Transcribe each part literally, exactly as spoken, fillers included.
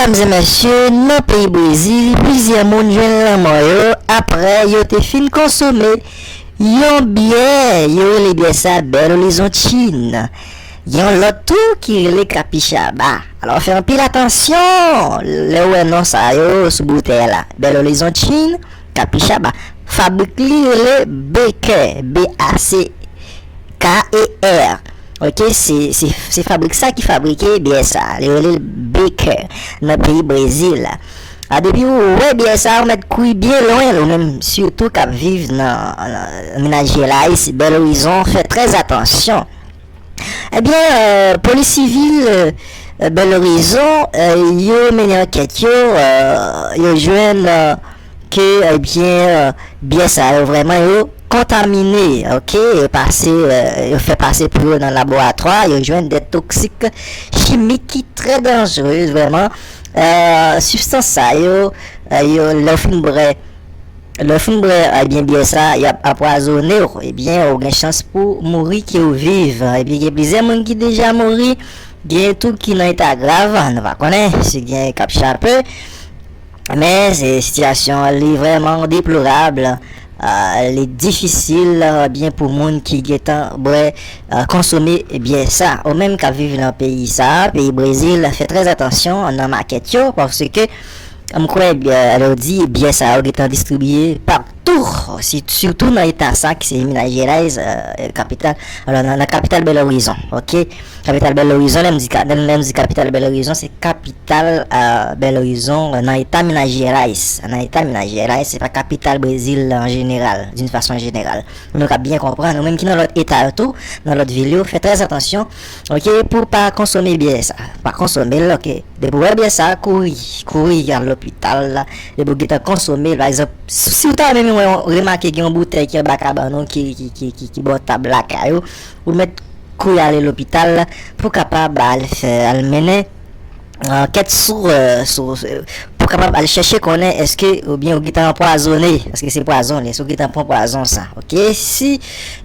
Medam e mesye, nan peyi Brezil, plizyè moun jwenn lanmò yo apre yo te fin konsome yon byè, yo rele byè sa Belo Horizonte. Gen yon lòt tou ki rele Capixaba. Alò, fè anpil atansyon lè w wè non sa yo sou boutèy la. Belo Horizonte, Capixaba. Fabrik li rele Baker, B A C K E R. Ok, se, se, se fabrik sa ki fabrike byè sa. Li rele Baker nan peyi Brezil. A, depi ou wè byè sa, ou mèt kouri byen lwen, ou menm sitou k ap viv nan, nan Minas Gerais, Belo Horizonte, fè trè atansyon. Ebyen, euh, polis sivil, euh, Belo Horizonte, euh, yo mennen ankèt yo, euh, yo jwenn, euh, ke, ebyen, euh, byè sa yo vrèman yo kontamine, ok, yo pase, euh, yo fè pase pou yo nan laboratwa, yo jwenn de toksik chimik ki trè danjere, vrèman. Euh, sibstans sa yo, euh, yo, lè w fin bwè, lè w fin bwè, ebyen, byè sa, y ap anpwazonnen w, ebyen, ou gen chans pou mouri ke w viv. Ebyen, gen plizyè moun ki deja mouri, gen tou ki nan eta grav, nou pa konnen si gen k ap chape. Men, se, sitiyasyon an, li vrèman deplorab. Ah, li difisil, ah, byen pou moun ki gentan bwè, ah, konsome byè sa. Ou menm k ap viv nan peyi sa, peyi Brezil, fè trè atansyon nan makèt yo, paske, m kwè, byè, lè w di byè sa yo gentan distribiye patou, si, sitou nan eta sa ki se Minas Gerais, euh, kapital, alò, nan, nan kapital Belo Horizonte, ok? Kapital Belo Horizonte, lè m di ka-, lè m di kapital Belo Horizonte, se kapital, euh, Belo Horizonte, nan eta Minas Gerais. Nan eta Minas Gerais, se pa kapital Brezil an jeneral, d'une façon générale. Nou ka byen konprann, ou menm ki nan lòt eta yo tou, nan lòt vil yo, fè trè atansyon, ok, pou pa konsome byè sa. Pa konsome l, ok. Depi w wè byè sa, kouri, kouri al lopital la. Depi w gentan konsome l, pa egzanp, si, si w ta renmen wè, remake gen yon boutèy ki anba kabann ou, ki, ki, ki, ki, ki bò tab lakay ou, ou mèt kouri ale lopital la pou kapab al fè, al mennen ankèt sou, euh, sou, sou, pou kapab al chèche konnen èske oubyen ou gentan anpwazone, èske se pwazon li, èske ou gentan pran pwazon sa, ok? Si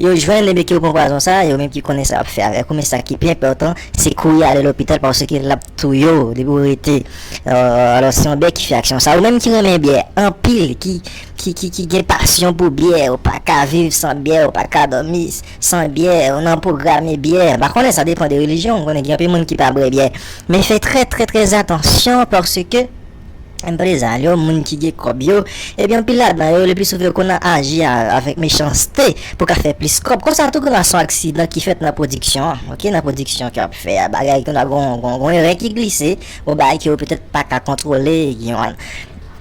yo jwenn ebyen ke ou pran pwazon sa, yo menm ki konnen sa y ap fè avèk ou, men sa ki pi enpòtan, se kouri ale lopital paske l ap touye w depi w rete. Euh, alò, se yon byè ki fè aksyon sa. Ou menm ki renmen byè anpil, ki, ki, ki, ki gen pasyon pou byè, ou pa ka viv san byè, ou pa ka dòmi san byè, ou nan pwograme byè. M pa konnen, sa depann de relijyon. M konnen gen anpil moun ki pa bwè byè. Men fè trè, trè, trè atansyon paske anpil zan yo, moun ki gen kòb yo, ebyen, anpil ladan yo, le pli souvan, yo konn aji a, avèk mechanste pou ka fè plis kòb. Konsa, tou konn se yon aksidan ki fèt nan pwodiksyon an, ok, nan pwodiksyon ke w ap fè a, bagay konn gon, gon, gon erè ki glise, yon bagay ke yo petèt pa ka kontwole, gen yon,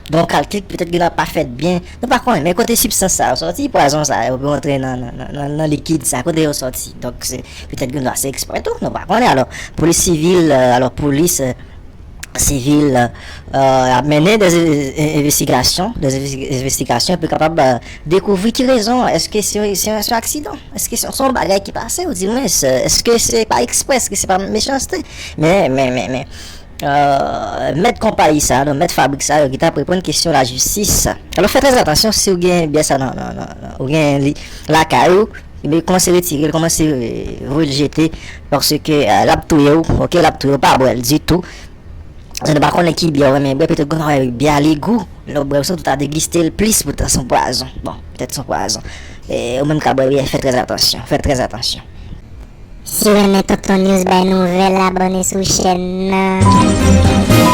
gen yon kalkil ki petèt gentan pa fèt byen, nou pa konnen, men kote sibstans sa yo sòti, pwazon sa yo, pou antre nan, nan, nan, nan, nan likid sa, kote yo sòti. Donk, se, petèt gentan se eksprè tou, nou pa konnen. Alò, polis sivil, euh, alò, polis, euh, sivil, euh, ap mennen de envestigasyon, de envestigasyon pou kapab, euh, dekouvri ki rezon, èske se, se, se yon aksidan, èske se, se yon bagay ki pase, ou di mwen, èske se pa eksprè, èske se pa mechanste, men, men, men, men, euh, mèt konpayi sa, donk mèt fabrik sa, yo ki t ap reponn kesyon lajistis. Alò, fè trè atansyon si w gen byè sa nan, nan, nan, nan, ou gen li lakay ou, ebyen, kòmanse retire l, kòmanse, euh, voye l jete, paske, euh, l ap touye w, ok, l ap touye w, pa bwè l ditou. Nou pa konnen ki byè w renmen bwè, petèt gen yon byè a li gou, lè w bwè l, ou ta degiste l plis, poutan se yon pwazon. Bon, petèt se yon pwazon. E, ou menm k ap bwè byè, fè trè atansyon, fè trè atansyon. Si w renmen Tonton News bay nouvèl, abòne sou chèn nan.